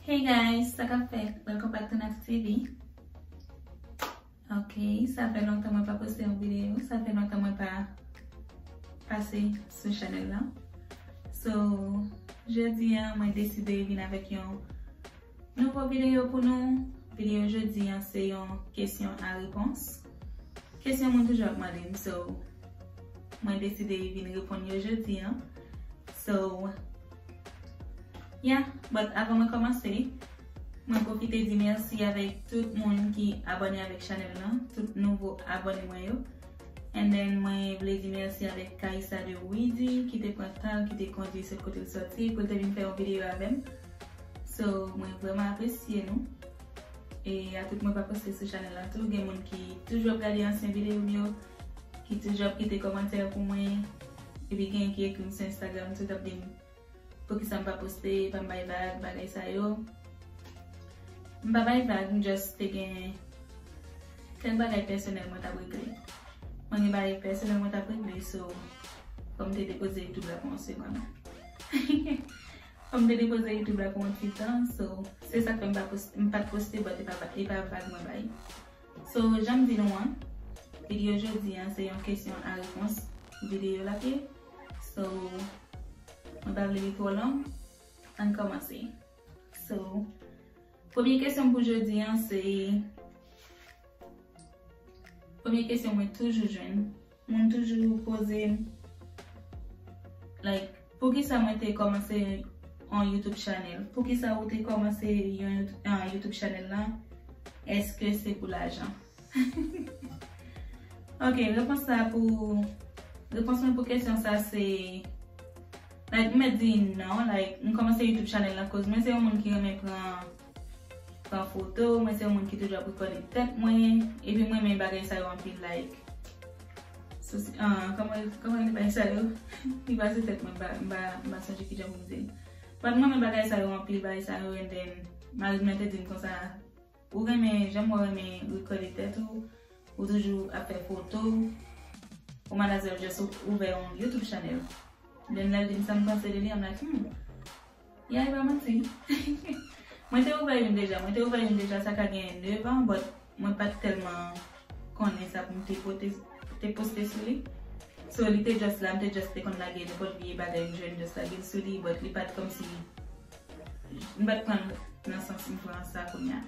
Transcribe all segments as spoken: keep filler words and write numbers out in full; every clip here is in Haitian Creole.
Hey guys, sa k ap fèt? Welcome back to Nat T V. Ok, sa fè lontan mwen pa poste yon videyo, sa fè lontan mwen pa pase sou chanèl la. So, jodi a, mwen deside vin avèk yon nouvo videyo pou nou. Videyo jodi a, se yon kesyon a repons. Kesyon moun toujou ap mande m, so, mwen deside vin reponn yo jodi a. So, yeah, but avan mwen kòmanse, mwen pwofite di mèsi avèk tout moun ki abòne avèk chanèl lan, tout nouvo abòne mwen yo. And then mwen vle di mèsi avèk Kaïssa de Widy ki te pran tan, ki te kondui sot kote l sòti pou l te vin fè yon videyo avè m. So, mwen vrèman apresye nou. E a tout moun pa poste sou chanèl lan tou, gen moun ki toujou ap gade ansyen videyo m yo, ki toujou ap kite kòmantè pou mwen, epi gen ki ekri m sou Instagram tou, t ap di m poukisa m pa poste, pa m bay vag, bagay sa yo. M pa bay vag, m just te gen kèk bagay pèsonèl mwen t ap regle. Mwen gen bagay pèsonèl mwen t ap regle, so, fò m te depoze YouTube la pou yon segonn. Fò m te depoze YouTube la pou yon ti tan, so, se sa k fè m pa pos-, m pa t poste, but e pa, e pa vag mwen bay. So, jan m di nou an, videyo jodi an, se yon kesyon a repons videyo l ap ye. So, mwen pa vle li twò long, ann kòmanse. So, premye kesyon m pou jodi an, se, premye kesyon mwen toujou jwenn, moun toujou poze m, like, poukisa mwen te kòmanse yon YouTube channel? Poukisa ou te kòmanse yon, yon YouTube channel lan? Èske se pou lajan? Ok, repons sa pou, repons mwen pou kesyon sa se, like, m mèt di non, like, m kòmanse YouTube channel lan koz mwen se yon moun ki renmen pran, pran foto, mwen se yon moun ki toujou ap rekòde tèt mwen, epi mwen renmen bagay sa yo anpil, like, sosi-, ah, kòman, kòman rele bagay sa yo? Li pase tèt mwen, m pa, m pa, m pa sonje kijan pou m di l. But mwen renmen bagay sa yo anpil, bagay sa yo, and then, mari mwen te di m konsa, ou renmen, jan mwen renmen rekòde tèt ou, ou toujou ap fè foto, ou might as well just ou-, ouvè yon YouTube channel. Then lè l di m sa m panse de li, I'm like, hmm, yeah, e pa manti. Mwen te ouvè youn deja, mwen te ouvè youn deja, sa ka gen nèf an, but mwen pa t tèlman konnen sa pou m te pote, te poste sou li. So, li te just la, m te just te konn lage nenpòt vye bagay m jwenn, just lage l sou li, but li pa t kòmsi, m pa t pran l nan sans m pran sa kounye a.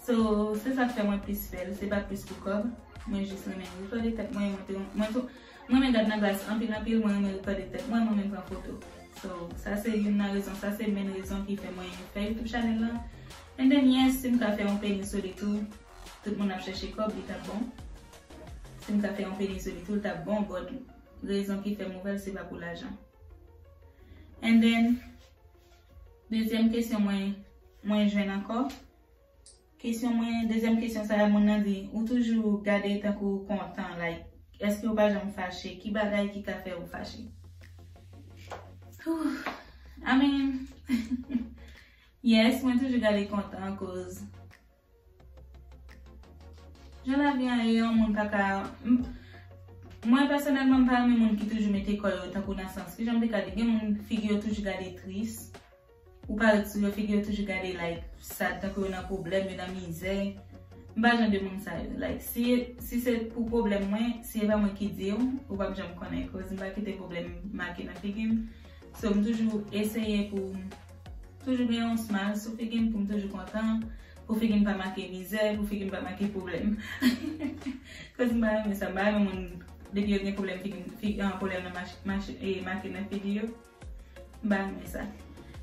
So, se sa k fè mwen plis fè l, se pa plis pou kòb. Mwen jis renmen rekòde tèt mwen, mwen te, mwen tou, mwen renmen gad nan glas anpil, anpil, mwen renmen rekòde tèt mwen, mwen renmen pran foto. So, sa se youn nan rezon, sa se main rezon ki fè mwen fè YouTube channel lan. And then, yes, si m ka fè yon peni sou li tou, tout moun ap chèche kòb, li t ap bon. Si m ka fè yon peni sou li tou, li t ap bon, but rezon ki fè m ouvè l, se pa pou lajan. And then, dezyèm kesyon mwen, mwen jwenn ankò. Kesyon mwen, dezyèm kesyon sa a, moun nan di, ou toujou gade tankou kontan, like, èske ou pa janm fache? Ki bagay ki ka fè ou fache? Whew. I mean, yes, mwen toujou gade kontan, koz jan lavi an ye, yon moun pa ka, m-, mwen pèsonèlman, m pa renmen moun ki toujou mete kò yo tankou nan sans, kijan m te ka di, gen moun figi yo toujou gade tris. Ou parèt sou yo, figi yo toujou gade, like, sad, tankou yo nan pwoblèm, yo nan mizè. M pa jan de moun sa yo. Like, si, si se pou pwoblèm mwen, si e pa mwen ki di w, ou p ap janm konnen, koz m pa kite pwoblèm make nan figi m. So, m toujou eseye pou m toujou gen yon smile sou figi m, pou m toujou kontan, pou figi m pa make mizè, pou figi m pa make pwoblèm. Koz m pa renmen sa, m pa renmen moun, depi yo gen pwoblèm, figi m, figi, ah, pwoblèm nan mach-, mach-, e make nan figi yo. M pa renmen sa.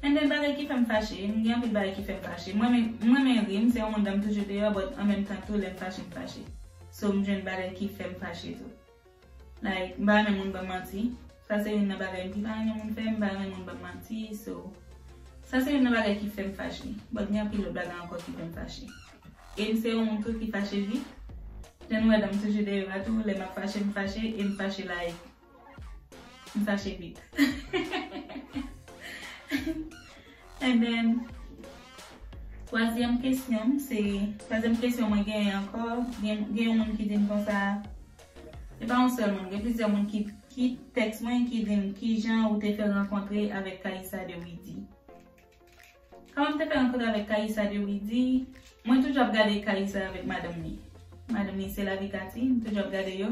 And then bagay ki fè m fache, m gen anpil bagay ki fè m fache. Mwen menm, mwen menm ri, m se yon moun dan m toujou deyò, but an menm tan tou, lè m fache, m fache. So, m jwenn bagay ki fè m fache tou. Like, m pa renmen moun ban m manti. Sa se youn nan bagay m ki pa renmen moun fè, m pa renmen moun ban m manti. So, sa se youn nan bagay ki fè m fache. But gen anpil lòt bagay ankò ki fè m fache. E m se yon moun tou ki fache vit. Jan nou wè dan m toujou deyò a tou, lè m ap fache, m fache, e m fache like, m fache vit. And then, twazyèm kesyon m, se, twazyèm kesyon mwen genyen ankò, gen, gen yon moun ki di m konsa, e pa yon sèl moun, gen plizyè moun ki, ki tèks mwen, ki di m, kijan ou te fè rankontre avèk Kaïssa de Widy? Kòman m te fè rankontre avèk Kaïssa de Widy? Mwen toujou ap gade Kaïssa avèk madanm li. Madanm li se Lavi Cathy, m toujou ap gade yo.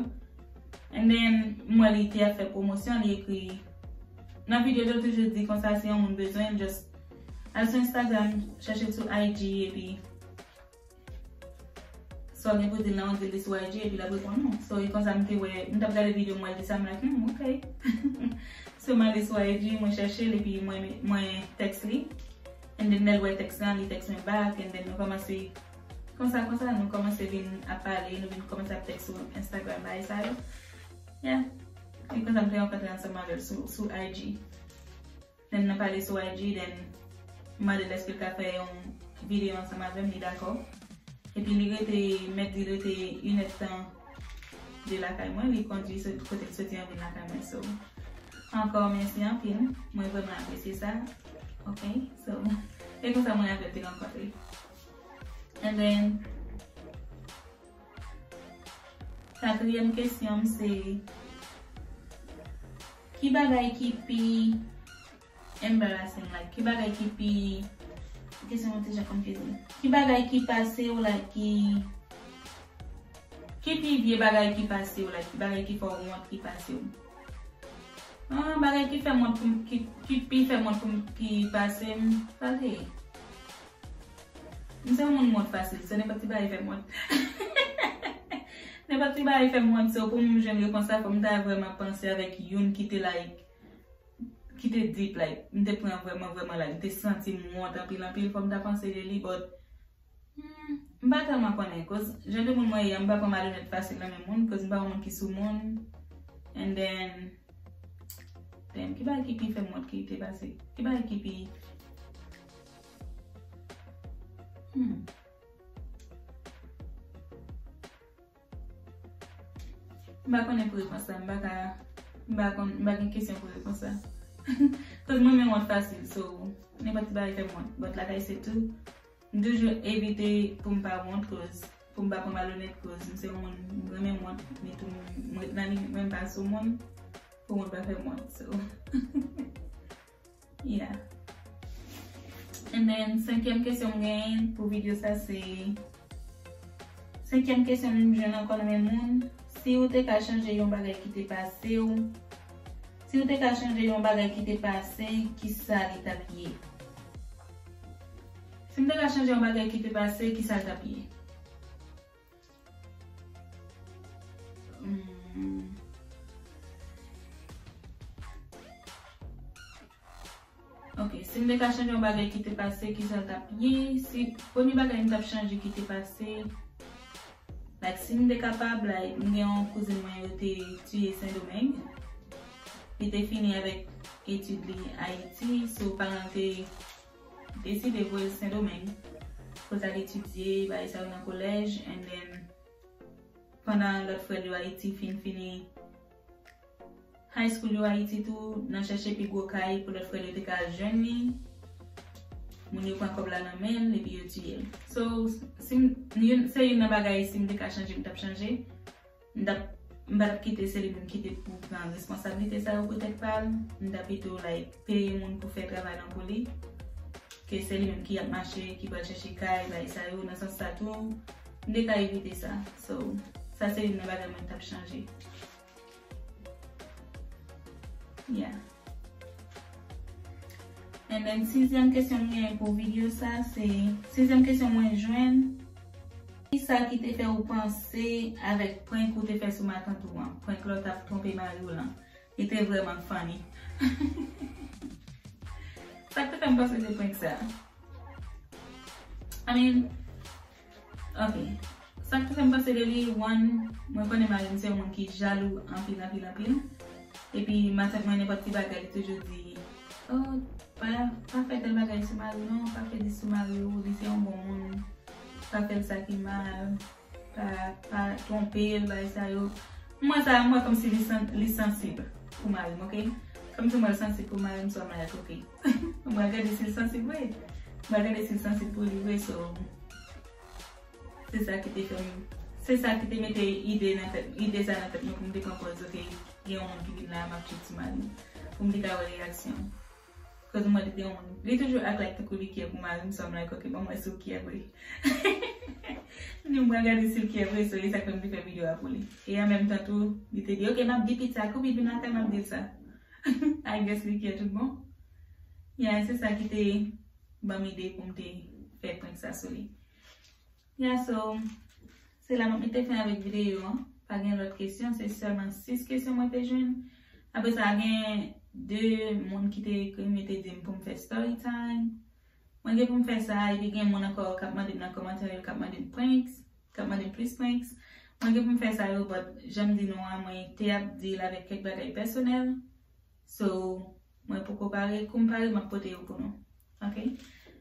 And then, m wè li te ap fè pwomosyon, li ekri nan videyo l toujou di konsa si yon moun bezwen l, just al sou Instagram, chèche l sou I G, epi sa w gen pou di l la, w di l li sou I G, epi l ap reponn ou. So, e konsa m te wè, m t ap gade videyo, m wè l di sa, m like, hmm, ok. So, m ale sou I G, mwen chèche l, epi mwen, mwen tèks li. And then, lè l wè tèks lan, li tèks mwen back, and then nou kòmanse, konsa, konsa, nou kòmanse vin ap pale, nou vin kòmanse ap tèks sou Instagram, bagay sa yo. Yeah. E konsa m te rankontre ansanm avè l sou, sou I G. Then nou pale sou I G, then m mande l èske l ka fè yon videyo ansanm avè m, li dakò. Epi li rete, mèt di rete inèdtan de lakay mwen, li kondui sot-, kote l soti an vin lakay mwen. So, ankò mèsi anpil, mwen vrèman apresye sa. Ok, so, e konsa mwen avè l te rankontre. And then, katriyèm kesyon m se, ki bagay ki pi embarrassing, like, ki bagay ki pi, kesyon mwen te ja konn kezi. Ki bagay ki pase w, like, ki, ki pi vye bagay ki pase w, like, ki bagay ki fè w wont ki pase w? Ah, bagay ki fè m wont pou m, ki, ki pi fè m wont pou m, ki pase m, sa l te ye. M se yon moun wont fasil, so nenpòt ti bagay fè m wont. Nenpòt ti bagay fè m wont, so pou m jwenn repons la, fò m ta vrèman panse avèk youn ki te, like, ki te deep, like, m te pran vrèman, vrèman, like, m te santi m wont anpil, anpil, fò m ta panse de li, but, hmm, m pa tèlman konnen, koz jan de moun mwen ye a, m pa pran malonèt fasil nan men moun, koz m pa yon moun ki sou moun, and then, damn, ki bagay ki pi fè m wont ki te pase? Ki bagay ki pi, hmm. M pa konnen pou repons la, m pa ka, m pa konn, m pa gen kesyon pou repons la. Koz mwen renmen wont fasil, so, nenpòt ti bagay fè m wont. But like I said too, m toujou evite pou m pa wont, koz, pou m pa pran malonèt, koz m se yon moun, m renmen wont, men tou m ret nan limit mwen, m pa sou moun, pou wont pa fè m wont, so. Yeah. And then, senkyèm kesyon m genyen pou videyo sa se, senkyèm kesyon m jwenn ankò nan men moun, si w te ka chanje yon bagay ki te pase w, si w te ka chanje yon bagay ki te pase, ki sa li t ap ye? Si m te ka chanje yon bagay ki te pase, ki sa l t ap ye? Hmm. Ok, si m te ka chanje yon bagay ki te pase, ki sa l t ap ye? Si, premye bagay m t ap chanje ki te pase, like, si m te kapab, like, m gen yon kouzin mwen yo te tiye Sendomeng. Li te fini avèk etid li Ayiti, so paran l te deside voye l Sendomeng pou l t al etidye, bagay sa yo nan kolèj, and then pandan lòt frè l yo Ayiti fin fini high school yo Ayiti tou, nan chèche pi gwo kay pou lòt frè l yo te ka jwenn li, moun yo pran kòb la nan men l epi yo tiye l. So, si m, youn, se youn nan bagay, si m te ka chanje, m t ap chanje. M t ap, m pa t ap kite se li menm ki te pou pran responsablite sa yo pou tèt pa l. M t ap pito, like, peye moun pou fè travay lan pou li, ke se li menm ki ap mache, ki pral chèche kay, bagay sa yo. Nan sans sa tou, m te ka evite sa. So, sa se youn nan bagay mwen t ap chanje. Yeah. And then, sizyèm kesyon m genyen pou videyo sa, se, sizyèm kesyon mwen jwenn, kisa ki te fè w panse avèk prank ou te fè sou matant ou an? Prank lè w t ap twonpe mari w lan. Li te vrèman funny. Sa k te fè m panse de prank sa? I mean, ok. Sa k te fè m panse de li, one, mwen konnen mari m se yon moun ki jalou anpil, anpil, anpil. Epi, matant mwen, nenpòt ti bagay, li toujou di, "Oh, pa, pa fè tèl bagay sou mari w non, pa fè dis sou mari w, li se yon bon moun. Pa fè l sa ki mal, pa, pa twonpe l, bagay sa yo." M wè sa, m wè kòmsi li san-, li sansib pou mari m, ok? Kòmsi m wè l sansib pou mari m, so I'm like, ok. M pral gade si l sansib vre. M pral gade si l sansib pou li vre, so. Se sa ki te fè m, se sa ki te mete ide nan tèt, ide sa nan tèt mwen pou m te pran pòz, ok, gen yon moun ki vin la, m ap tcheke sou mari m, pou m te ka wè reyaksyon l. Koz mwen te yon moun. Li toujou act like tankou li care pou mari m, so I'm like, ok, bon, mwen si w care vre. Ni mwen gade si l care vre, so e sa k fè m te fè videyo a pou li. E an menm tan tou, li te di, ok, m ap di Pete sa, kou Pete vin lakay, m ap di l sa. I guess li care tout bon. Yeah, se sa ki te ban m ide pou m te fè prank sa sou li. Yeah, so, se la m ap mete fen avèk videyo an. Pa gen lòt kesyon, se sèlman sis kesyon mwen te jwenn. Apre sa, gen de moun ki te ekri m, yo te di m pou m fè story time. Mwen gen pou m fè sa, epi gen moun ankò k ap mande m nan kòmantè yo, k ap mande m pranks, k ap mande m plis pranks. Mwen gen pou m fè sa yo, but jan m di nou an, mwen te ap deal avèk kèk bagay pèsonèl. So, mwen poko pare, kou m pare, m ap pote yo pou nou. Ok?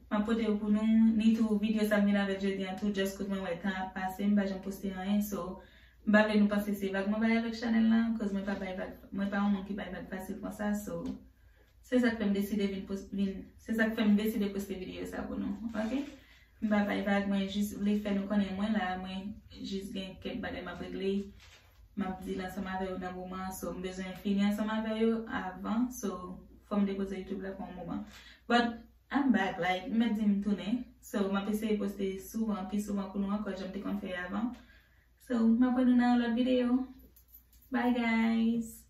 M ap pote yo pou nou, ni tou videyo sa m vin avèk jodi an tou, just koz mwen wè tan ap pase, m pa janm poste anyen, so, m pa vle nou panse se vag mwen bay avèk chanèl lan, koz mwen pa bay vag, mwen pa yon moun ki bay vag fasil konsa, so, se sa k fè m deside vin post, vin, se sa k fè m deside poste videyo sa pou nou, ok? M pa bay vag, mwen jis vle fè nou konnen mwen la, mwen jis gen kèk bagay m ap regle, m ap deal ansanm avè yo nan moman, so m bezwen fini ansanm avè yo avan, so fò m depoze YouTube la pou yon moman. But I'm back, like, m mèt di m tounen, so m ap eseye poste souvan, pi souvan pou nou ankò, jan m te konn fè avan. So, m ap wè nou nan yon lòt videyo. Bye guys!